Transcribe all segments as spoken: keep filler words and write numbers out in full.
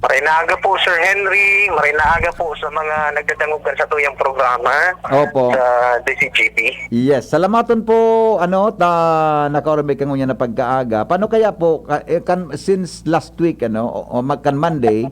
Maray na aga po, Sir Henry. Maray na aga po sa mga nagdadangog kan satuyang programa Opo. sa D C G B. Yes, salamaton po, ano, ta nakaorme ka ngunyan na pagkaaga. Paano kaya po, ka- eh, kan, since last week, ano, o, o mag-, kan Monday,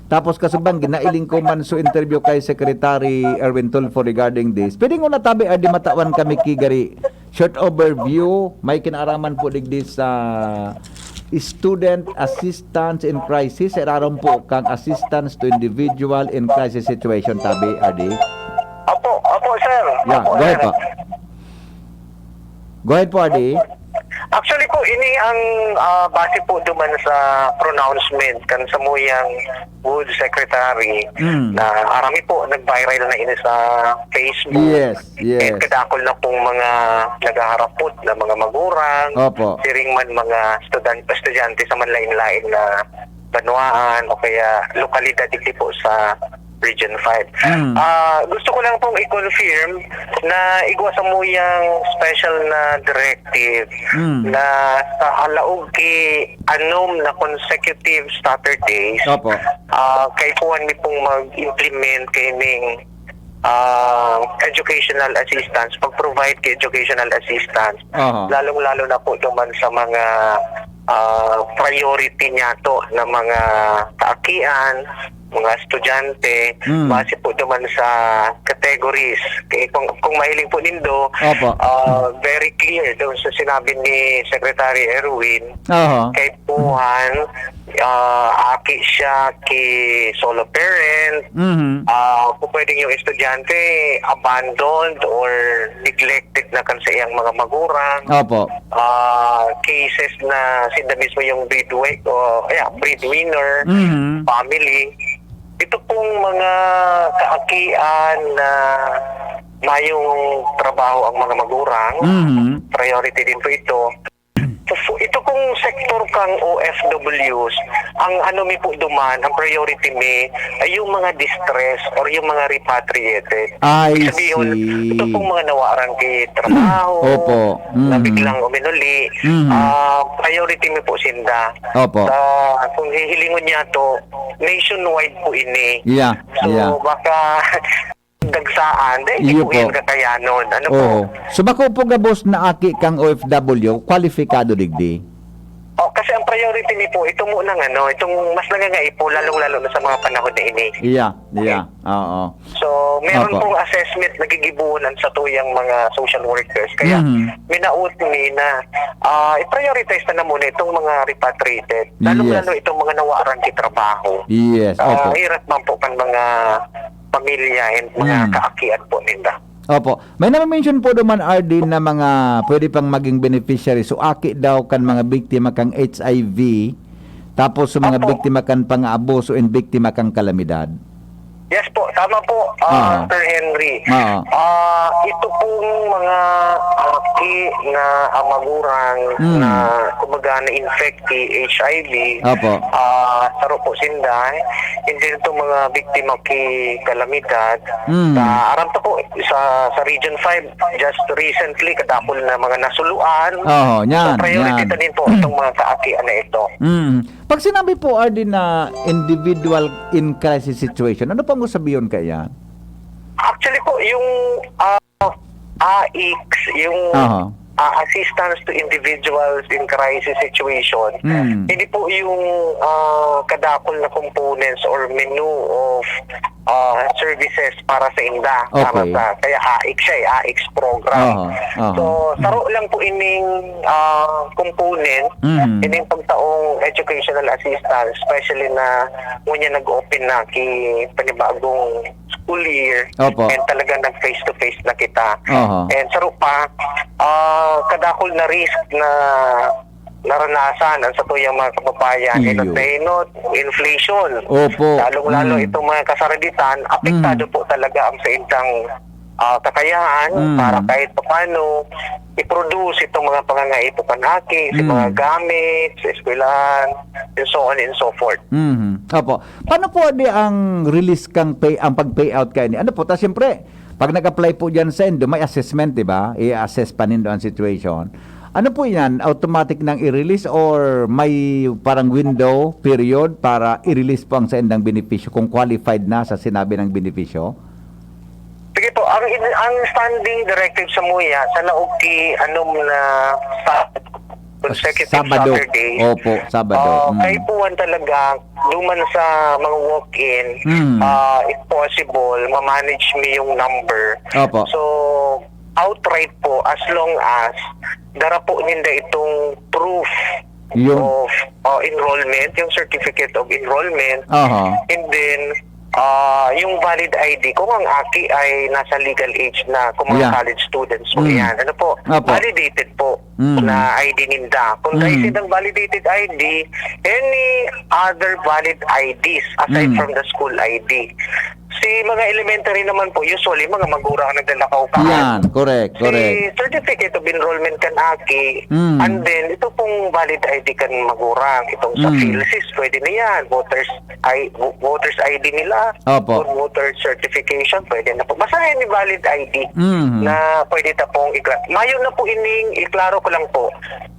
tapos kasubang, ginailing ko man so interview kay Secretary Erwin Tulfo regarding this. Pwede ko natabi, R D, matawan kami ki gari short overview, may kinaaraman po digdi sa student assistance in crisis. Sa irarom po kang assistance to individual in crisis situation, tabi, R D? Opo, opo, sir. Yeah, Opo, go ahead sir. po. Go ahead po, R D. Actually po, ini ang, ah, base po duman sa pronouncement kan samuyang Wood Secretary Mm. na arami po, nag-viral na ini sa Facebook. Yes, yes. And kadakol na pong mga naghaharapot na mga magurang, Opo. siring man mga estudan-, estudyante sa manlain-lain na banwaan o kaya lokalidad digdi po sa Region five. Mm. Ah, gusto ko lang pong i-confirm na igwa samuyang special na directive Mm. na sa halaog ki anom na consecutive Saturdays, Opo. ah, kaipuhan mi pong mag-implement kaining, ah, educational assistance, pag-provide ki educational assistance, Aha. lalong-lalo na po duman sa mga, ah, priority niyato na mga kaakian, mga estudyante, Mm. base po duman sa categories. Kaya kung, kung mahiling po nindo, Opo. ah, very clear doon sa sinabi ni Secretary Erwin, Aha. kaipuhan, ah, aki siya ki solo parent, Mhm. ah, kung pwedeng yung estudyante, abandoned or neglected na kan sa iyang mga magurang. Opo. Ah, cases na sinda mismo yung breedwi-, o, ayan, breadwinner, Mhm. family. Ito pong mga kaakian na mayong trabaho ang mga magurang, Mhm. priority din po ito. So, ito pong sektor kang O F Ws, ang ano mi po duman, ang priority mi ay yung mga distress or yung mga repatriated. I Ibig sabihin, see. ito pong mga nawaran ki trabaho, Opo. na Mhm. biglang uminuli, Mhm. ah, priority mi po sinda. Opo. Sa, kung hihilingon niya to, nationwide po ini. Yeah, So, yeah. baka dagsaan, dahil di Iyo po yan po. kakayanon. Ano po? Oo. So, bako po gabos na aki kang O F W, kwalipikado digdi? Oh, kasi ang priority ni po, ito mo nang ano, itong mas nangangaipo, lalong-lalo na sa mga panahon na ini. Iya, iya. Oo. So, meron Opo. pong assessment na gigibuon sa tuyang mga social workers. Kaya, Mhm. minaot ni na, ah, i-prioritize na, na muna itong mga repatriated. Lalong-lalo Yes. itong mga nawaran ki trabaho. Yes, Ah, opo. hirap man po kan mga pamilya and mga Mm. kaakian po ninda. Opo. May nami-mention po duman, R D, na mga pwede pang maging beneficiary. So, aki daw kan mga biktima kan H I V, tapos sa mga Opo. biktima kan pang-aabuso and biktima kan kalamidad. Yes po, tama po, ah, Ah. Sir Henry. Ah. Ah, ito pong mga aki na, ah, magurang Mm. na, kumbaga, na-infect ki H I V, Opo. ah, saro po sinda, and then itong mga biktima ki kalamidad, Mm. sa, aram ta po, sa, sa Region five, just recently, kadakol na mga nasuluan. Oo, So, niyan, priority niyan. ta din po itong mga kaakian na ito. Mm. Pag sinabi po, R D, na individual in crisis situation, ano pang usabihon kaya? Actually po, yung, ah, A I C S, yung, Aha. ah, Assistance to Individuals in Crisis Situation, Mm. hindi po yung, ah, kadakol na components or menu of, ah, services para sa inda. Para Okay. sa, kaya A I C S siya eh, A I C S program. Aha, aha. So, saro lang po ining, ah, component, Mm. ining pagtaong educational assistance, especially na ngunyan nag-open na ki panibagong school year, Opo. and talagang nag-face to face na kita. Aha. And saro pa, ah, kadakol na risk na naranasan ang satuyang mga kababayan, Iyo. enot na enot, inflation. Opo. Lalong-lalo Mm. itong mga kasaraditan, apektado Mm. po talaga ang saindang, ah, kakayahan Mm. para kahit papaano i-produce itong mga pangangaipo kan aki, sa Mm. mga gamit, sa eskwelahan, and so on and so forth. Mhm. Opo. Paano po di ang release kang pay, ang pag-payout kaini? Ano po, ta siyempre, pag nag-apply po diyan sa indo, may assessment, di ba? I-assess pa nindo ang situation. Ano po yan? Automatic nang i-release or may parang window period para i-release po ang saindang benepisyo kung qualified na sa sinabi ng benepisyo? Sige po, ang in- ang standing directive sa MOA sa laog ki anom na sa consecutive Sabado. Saturday. Opo, Sabado. Oh, Mm. kaipuhan talaga duman sa mga walk-in, Mm. ah, if possible, ma-manage mi yung number. Opo. So, outright po, as long as dara po ninda itong proof Yun. of uh, enrollment, yung certificate of enrollment, Aha. and then ah, yung valid I D, kung ang aki ay nasa legal age na, kung mga Yeah. college students po Mm. yan. Ano po? Opo. Validated po Mm. na I D ninda. Kung Mm. dahil silang validated I D, any other valid I Ds aside Mm. from the school I D. Si mga elementary naman po, usually mga magurang ang naglalakaw pa. Yan, correct, correct. Si certificate of enrollment kan aki, Mm. and then ito pong valid I D kan magurang, itong sa Mm. PhilSys, pwede na yan. Voters I, vo- voters I D nila, Opo. or voter certification, pwede na po. Basta yan yung valid I D Mm. na pwede ta pong i-grant. Mayo na po ining, iklaro ko lang po.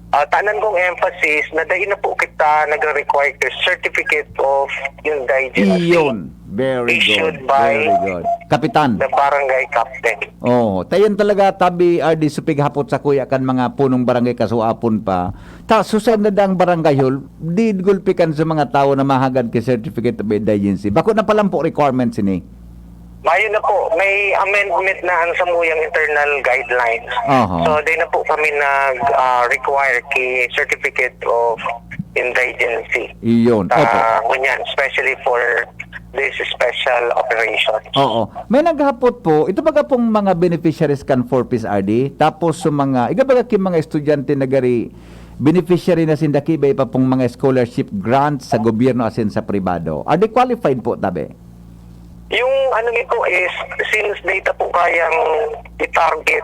Ah, tanan kong emphasis na dahil na po kita nagre-require ng certificate of indigency Iyon. Very issued good. by Very good. Kapitan. the barangay captain. Oh, tayon talaga tabi R D supig hapot sa kuya kan mga punong barangay kasuapon pa. Ta susay na dang barangay hall, di gulpi kan sa mga tawo na mahagad ki certificate of indigency. Bako na palampo requirements ini. Mayo na po, may amendment na ang samuyang internal guidelines. Aha. So, di na po kami nag-require ki certificate of indigency. Iyon. Opo. Ah, ngunyan, especially for this special operation. Oo. May naghapot po, ito baga pong mga beneficiaries kan four Ps R D, tapos sa mga, iga baga ki mga estudyante na gari, beneficiary na sinda ki iba pa pong mga scholarship grants sa gobyerno asin sa pribado. Are they qualified po, tabi? Yung ano ni po is, since data po kayang i-target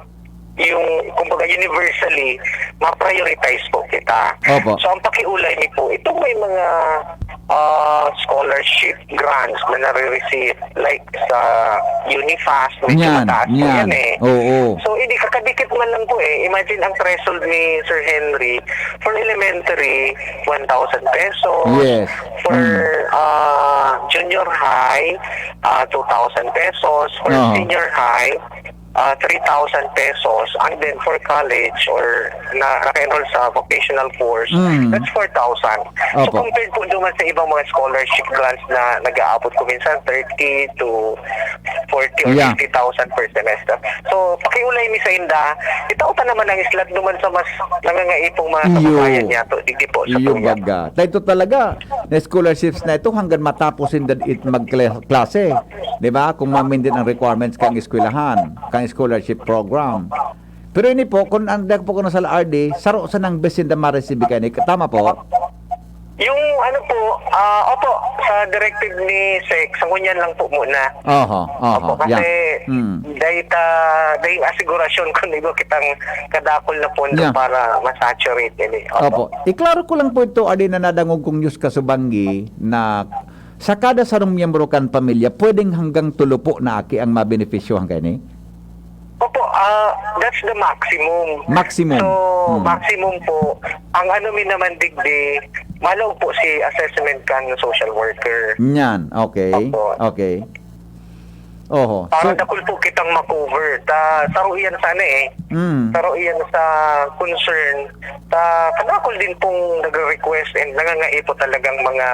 yung, kumbaga, universally, ma-prioritize po kita. Opo. So, ang pakiulay ni po, itong may mga ah, scholarship grants na nare-receive, like sa UNIFAST, medyo Yan, mataas po yan. yan eh. Oo. So, hindi, kakadikit man lang po eh. Imagine ang threshold ni Sir Henry, for elementary, one thousand pesos. Yes. For Mm. ah, junior high, ah, two thousand pesos. For Oo. senior high, ah, three thousand pesos. And then for college or na naka-enroll sa vocational course, Mm. that's four thousand. So Opo. compared po naman sa ibang mga scholarship grants na nag-aabot ko minsan thirty to forty or Yeah. fifty thousand per semester. So pakiulay mi sa inda, itao ta naman ang slot naman sa mas nangangaipong mga Iyo. kababayan niya to, digdi po sa Iyo Tuya. Baga. Tayo talaga, na scholarships na ito hanggang matapos in the, it magklase. Di ba? Kung ma-meet din ang requirements kang eskwelahan, kang scholarship program. Pero ini po, kung ang dag po ko na sa R D, saro sa nang best in the ma-receive ka ni. Tama po? Yung ano po, ah, opo, sa directive ni Sec, sa ngunyan lang po muna. Oho, oho. Opo, kasi Yeah. Mm. dahil ta, dahil asigurasyon ko nigo kitang kadakol na pondo Yeah. para ma-saturate ini. Opo. Iklaro ko lang po ito, adi na nadangog kong news kasubanggi na sa kada sarong miyembro kan pamilya, pwedeng hanggang tulo po na aki ang mabenepisyohan kaini? Opo, ah, that's the maximum. Maximum. So, Hmm. maximum po. Ang ano mi naman digdi, malaog po si assessment kan social worker. Yan, okay. Opo. Okay. Oho. Para So, dakul po kitang makover. Ta, saro iyan sana eh. mm. Saro iyan sa concern. Ta, kadakol din pong nagre-request and nangangaipon talagang mga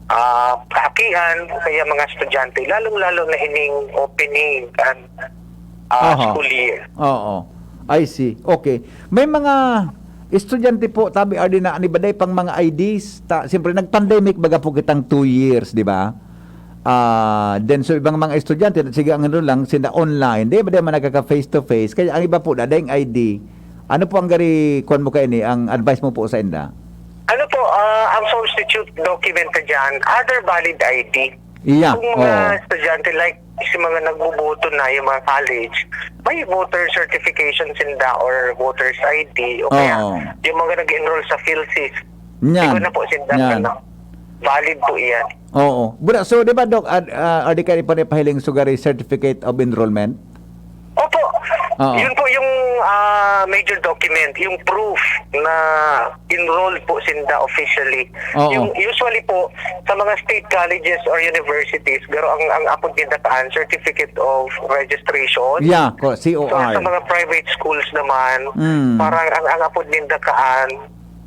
ah, kaakian, kaya mga estudyante, lalong-lalo na ining opening and ah, Aha. school year. Oo. I see. Okay. May mga estudyante po, tabi, R D, na anibaday pang mga I Ds. Ta, siyempre, nag-pandemic baga po kitang two years, di ba? Ah, then, so, ibang mga estudyante, sige, ang ano lang, sila online. Di ba, di man nagkaka-face to face. Kaya ang iba po, dadayng I D. Ano po ang gari, kuwan mo kayo ni, ang advice mo po sa inda? Ano po, ah, ang substitute document ka dyan, other valid I D. Iya, Kung mga oo. estudyante, like, si mga nagbuboto na, yung mga college, may voter certification sinda or voter's I D, o kaya Oo. yung mga nag-enroll sa PhilSys, Yan. iba na po sinda, Yan. ano, valid po iyan. Oo. Bura, so, di ba, Doc, ad, ah, adi ka rin pa rin pahiling sugari certificate of enrollment? Opo, Oo. yun po yung Ah, major document, yung proof na enrolled po sinda officially. Oo. Yung usually po, sa mga state colleges or universities, garo ang, ang apod ninda kaan, Certificate of Registration. Yeah, ko-, So, sa C O R. mga private schools naman, Mm. parang ang, ang apod ninda kaan,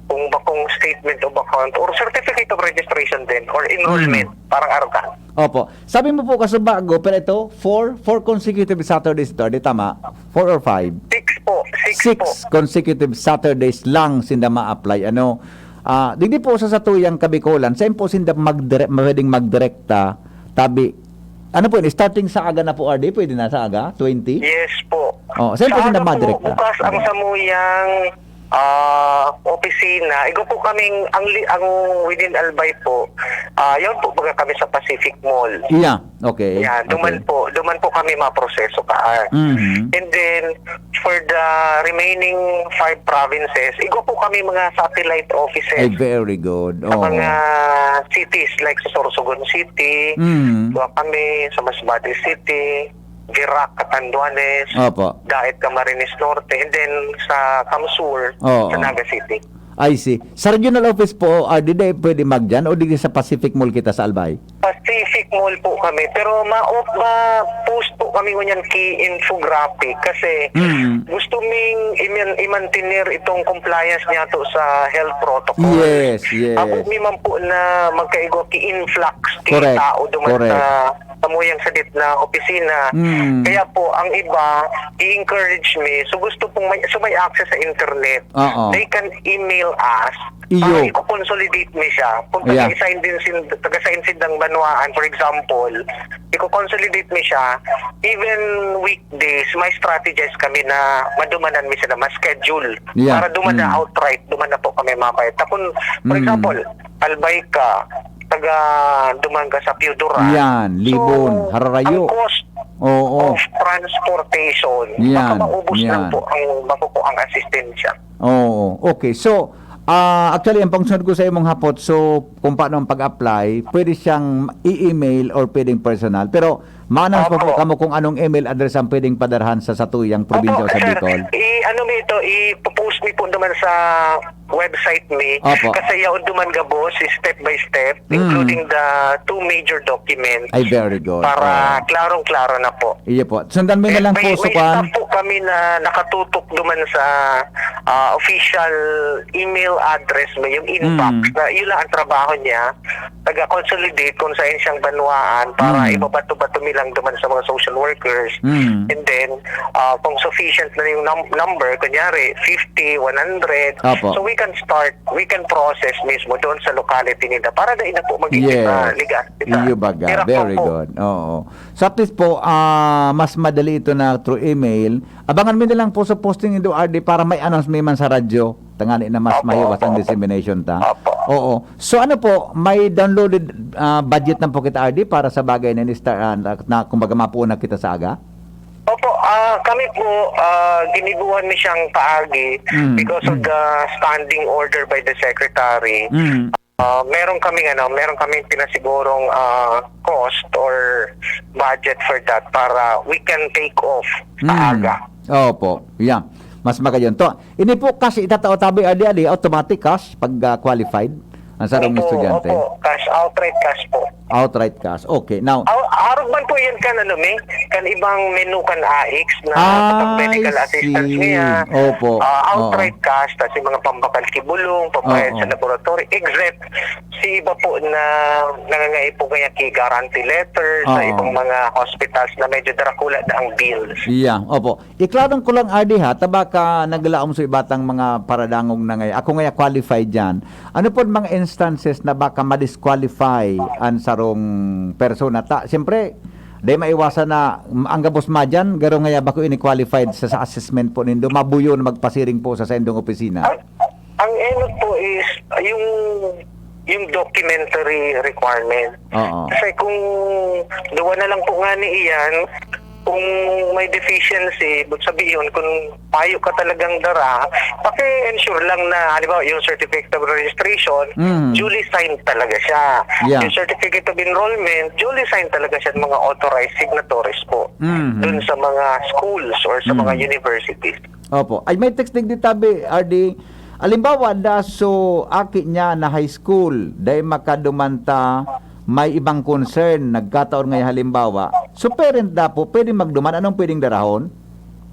kung bakong statement of account or certificate of registration din or enrollment, Mm. parang aruga. Opo. Sabi mo po, Kasubago, pero ito, four, four consecutive Saturdays ito, di tama? Four or five? Six po. Six Six po. consecutive Saturdays lang sinda ma-apply. Ano? Ah, digdi po sa satuyang Kabikolan, saan po sinda magdire-, pwedeng magdirekta? Tabi, ano po yun? Starting sa aga na po, R D? Pwede na sa aga? Twenty? Yes po. Oh, saan po Sa sinda aga po, madirekta? bukas ang samuyang, ah, opisina. Igo po kaming, ang, li-, ang within Albay po, ah, yun po, baga kami sa Pacific Mall. Yeah, okay. Yeah, duman Okay. po, duman po kami maproseso kaan. Mhm. And then, for the remaining five provinces, igo po kami mga satellite offices Ay, very good. sa Oo. mga cities like sa Sorsogon City, Mm. igo kami sa Masbate City, Virac, Catanduanes, Opo. Daet, Camarines Norte, and then sa CamSur, Oo. sa Naga City. I see. Sa regional office po, R D, di pwede magdiyan o di sa Pacific Mall kita sa Albay? Pacific Mall po kami, pero ma-, ma-post po kami ngunyan ki infographic kasi Mm. gusto ming iman-, i-maintain itong compliance niya to sa health protocol. Yes, yes. Ako mi man po na magkaigo ki influx ki Correct, tao duman correct. sa, sa muyang sadit na opisina. Mm. Kaya po, ang iba, i-encourage mi. So gusto pong may, so may access sa internet. Oo. They can email us Iyo. para i-consolidate mi siya. Kung Yeah. taga-assign din sin-, taga-assign sindang banwaan, for example, i-consolidate mi siya, even weekdays, may strategies kami na madumanan mi sila, ma-schedule. Yeah. Para duman na Mm. outright, duman na po kami mabayad. Ta kung, for Mm. example, Albay ka, taga duman ka sa Pio Duran. Yan, So, Libon, Hararayo. ang cost Oo. of transportation, Yan, baka maubos lang yan. po ang makukuha ang asistensya. Oo. Okay. So, ah, actually, ang pangsunod ko sa imong hapot, so, kung paano ang pag-apply, pwede siyang i-email or pwedeng personal. Pero, maanam pa po Opo. kamo kung anong email address ang pwedeng padarahan sa satuyang probinsya Opo, o sa sir. Bicol? I-, ano mi ito, i-post mi po naman sa website mi. Opo. Kasi yaon duman gabos, step by step, Mm. including the two major documents Ay, very good. para Oo. klarong-klaro na po. Iyo po. Sundan mo na Eh, lang may, po, may Sukan. staff po kami na nakatutok duman sa, ah, official email address mo, yung inbox, Mm. na yun lang ang trabaho niya. Taga-consolidate kung saan siyang banwaan para Mm. ibabato-bato mi lang duman sa mga social workers. Mm. And then, ah, kung sufficient na yung num-, number, kunyari, fifty, one hundred, Opo. so we can start, we can process mismo doon sa locality nila para dahil na po magiging, Yes. ah, ligas. Iyo baga. Very good. Oo. So at least po, ah, mas madali ito na through email. Abangan mi na lang po sa posting ni Eduardo para may announce mi man sa radyo. Tangani na mas Opo, mahiwas ang opo. dissemination ta. Opo. Oo. So ano po, may downloaded, ah, budget na po kita, R D, para sa bagay na ni-start, ah, na, na kumbaga mapuon na kita sa aga? Opo, ah, kami po, ah, ginibuhan mi siyang paagi Mm, because of mm. the standing order by the secretary. Mm. Ah, meron kaming, ano, meron kaming pinasigurong, ah, cost or budget for that para we can take off sa Mm. aga. Opo. Yeah. Mas magayon. To, ini po cash itatao tabi, adi, adi, automatic cash pag, ah, qualified ang sarong Opo, estudyante? opo. Cash, outright cash po. Outright cash. Okay. Now, Aw-, arog man po yan kan, ano, may, kan ibang menu kan AICS na Ah, kapag medical I assistance see. niya. Opo. Ah, Oo. outright cash, tas yung mga pambakal ki bulong, pambayad Oo. sa laboratory, except si iba po na nangangaipo kaya ki guarantee letter sa Oo. ibang mga hospitals na medyo darakula na ang bills. Yeah, opo. Iklarong ko lang, R D, ha, ta baka naglaom sa ibatang mga paradangog na ngaya. Ako ngaya qualified diyan. Ano pod mga instances na baka ma-disqualify an sarong persona? Ta, siyempre, di maiwasan na, mm, ang gabos madyan, garo ngaya bako ini qualified sa, sa assessment po nindo, mabuyo na magpasiring po sa saindong opisina. Ang, ang enot po is, ah, yung, yung documentary requirement. Oo. Kasi kung duwa na lang po nga ni iyan, kung may deficiency, but sabihin, kung payo ka talagang dara, paki-ensure lang na, halimbawa, yung certificate of registration, Mm. duly signed talaga siya. Yeah. Yung certificate of enrollment, duly signed talaga siya ng mga authorized signatories po Mhm. dun sa mga schools or sa mga Mhm. universities. Opo. Ay, may text digdi tabi, R D. Alimbawa, da so aki niya na high school, dai makaduman ta may ibang concern, nagkataon nga halimbawa. So, parent da po, pwede magduman, anong pwedeng darahon?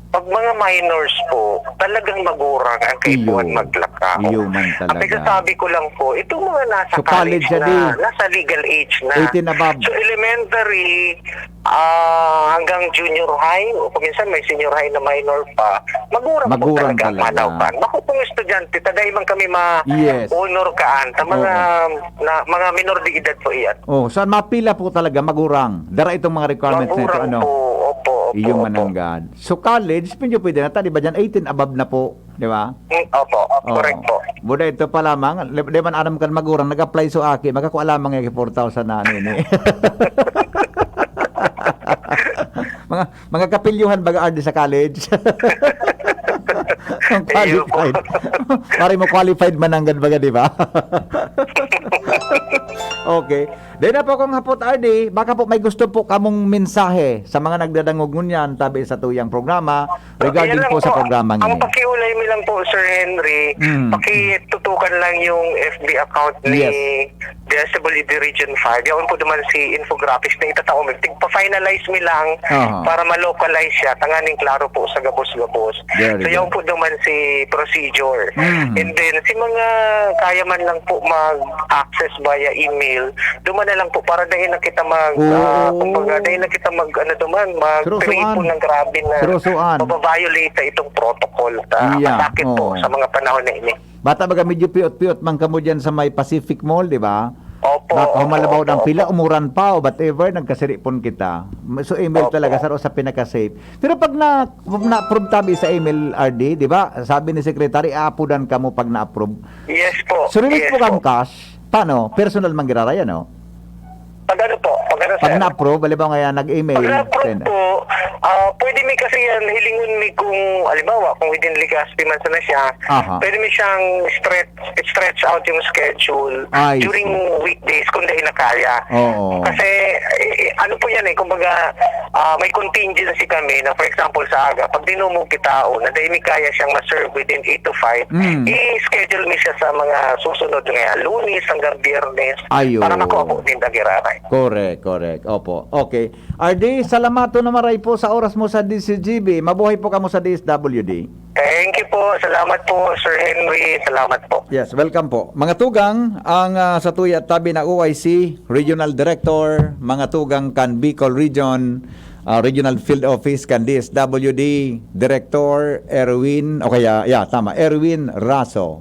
Pag mga minors po, talagang magurang ang kaipuhan Iyo. maglakaw. Iyo man Ang talaga. pagsasabi ko lang po, itong mga nasa So, college college, siya na, di. nasa legal age na. Eighteen above. So, elementary, ah, hanggang junior high, o kung minsan may senior high na minor pa, magurang, Magurang po talaga ang talaga. panaupan. Bako pong estudyante, taday man kami ma-, Yes. honor kaan, sa mga, na, mga minor de edad po iyan. Oh, saan mapila po talaga, magurang. Dara itong mga requirements na ito, Magurang ano? po, opo, opo, Iyo opo. mananggad. So, college, medyo pwede na ta, di ba dyan? Eighteen above na po, di ba? Mm, opo, Oo. correct po. Buda ito pa lamang, di di man aram kan magurang, nag-apply so aki, makakuha lamang yung four thousand na ano ini. mga, mga kapilyuhan baga, R D, sa college. Ang Iyo po. qualified. Pare mo qualified mananggad baga, di ba? Okay. Dahil na po akong hapot, R D, baka po may gusto po kamong mensahe sa mga nagdadangog ngunyan tabi sa tuyang programa regarding Yan lang po sa programang Ang ini. pakiulay mi lang po, Sir Henry, Mm. pakitutukan lang yung F B account ni Yes. D S W D Region five. Yaon po naman si infographics na itatao mi. Tigpa-finalize mi lang Aha. para ma-localize siya. Tanganing klaro po sa gabos-gabos. Very So, yaon good. po naman si procedure. Mm. And then, si mga kaya man lang po mag-access via email, duman na lang po para dahil na kita mag, Oo. ah, kumbaga, dahil na kita mag, ano duman, mag-create Seryosoan. po ng grabe na Seryosoan. mabaviolate itong protocol. Ta, Yeah, masakit po oo. sa mga panahon na ini. Bata baga medyo piyot-piyot man kamo dyan sa may Pacific Mall, di ba? Opo, Baka opo, humalabaw ng opo, pila, opo. umuran pa, o whatever, nagkasiripon kita. So, email Opo. talaga, sa sa pinaka-safe. Pero pag na, pag na-approve tabi sa email, R D, di ba? Sabi ni Secretary, aapodan kamo pag na-approve. Yes po. So, release Yes po kang po. cash, paano? Personal man giraray, ano? Pag ano po? Pag ano, Pag sir? na-approve, halimbawa nga nag-email, Pag na-approve then- po, ah, pwede mi kasi yan, hilingon mi kung, halimbawa, kung within Legazpi man sana siya, Aha. pwede mi siyang stretch, stretch out yung schedule I see. during weekdays kung dahil na kaya. Oo. Kasi, eh, ano po yan eh, kumbaga, ah, may contingency kami na, for example, sa aga, pag dinumog kita o na dahil mi kaya siyang ma-serve within eight to five, Mm. i-schedule mi siya sa mga susunod nga, Lunes hanggang Biyernes, Ayo. para makuha po din dagiraray. Correct, correct. Opo. Okay. R D, salamaton na maray po sa oras mo sa D C G B. Mabuhay po kamo sa D S W D. Thank you po. Salamat po, Sir Henry. Salamat po. Yes, welcome po. Mga tugang, ang ah, sa tuya at tabi na O I C, Regional Director, mga tugang kan Bicol Region, ah, Regional Field Office kan D S W D, Director Erwin, o kaya, yeah, tama, Erwin Raso.